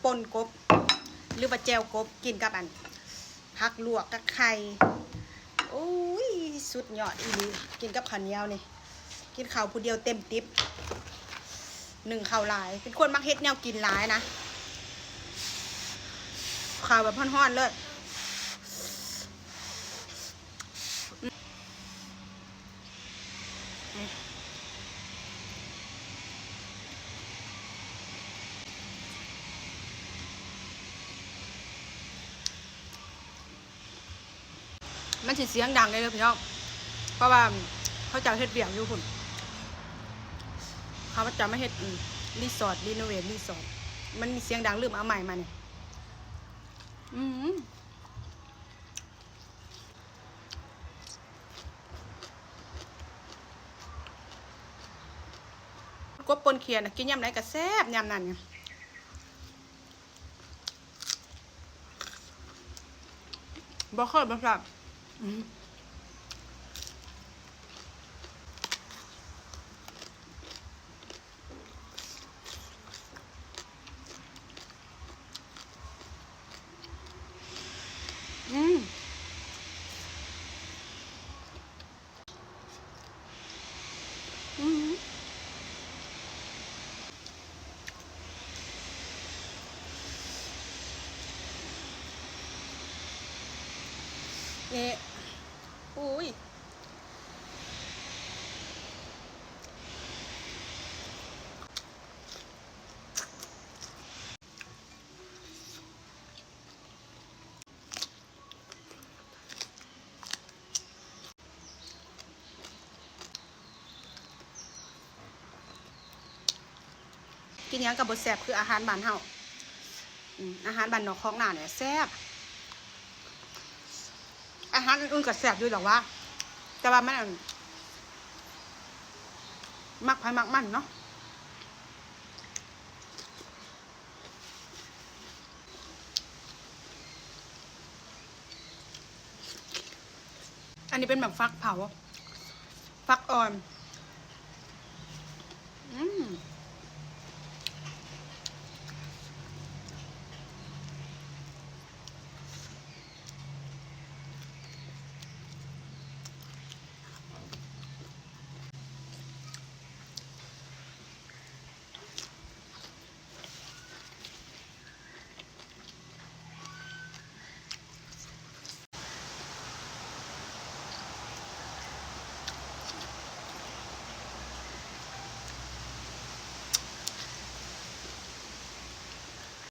ປົ່ນກົບ ຫຼືວ່າແຈ່ວກົບ ກິນກັບອັນ ຜັກລວກກັບໄຂ່ ໂອ້ຍ ສຸດຍອດອີ່ຫຼີ ກິນກັບເຂົ້າໜຽວນີ້ ກິນເຂົ້າຜູ້ດຽວເຕັມຕິບ ໜຶ້ງເຂົ້າຫຼາຍ ເປັນຄົນມັກເຮັດແນວກິນຫຼາຍນະ ເຂົ້າແບບຮ້ອນໆ ເລີຍ. ມັນຊິສຽງດັງເດ້ອພີ່ນ້ອງ ເພາະວ່າເຂົາເຈົ້າເຮັດວຽກຢູ່ພຸ້ນ ເຂົາເຈົ້າມາເຮັດ ອືມ ຣີສອດ ຣີໂນເວດຣີສອດ ມັນມີສຽງດັງ ລືມເອົາໄມມານີ້ ອືມ. ກົບປົ່ນຂຽນ ກິນຍາມໃດກໍແຊບຍາມນັ້ນ ບໍ່ເຄີຍບໍ່ຊາບ. ອືມ ອືມ ເອະ ໂອ້ຍ. ກິນຫຍັງກໍບໍ່ແຊບຄືອາຫານບ້ານເຮົາ ອືມ ອາຫານບ້ານນອກຄອກນານີ້ແຊບ ອາຫານອື່ນໆກໍແຊບຢູ່ດອກຫວາ ແຕ່ວ່າມັນ ອັນ ມັກໃຜມັກມັນເນາະ. ອັນນີ້ເປັນແບບຝັກເຜົາ ຝັກອ່ອນ ອືມ.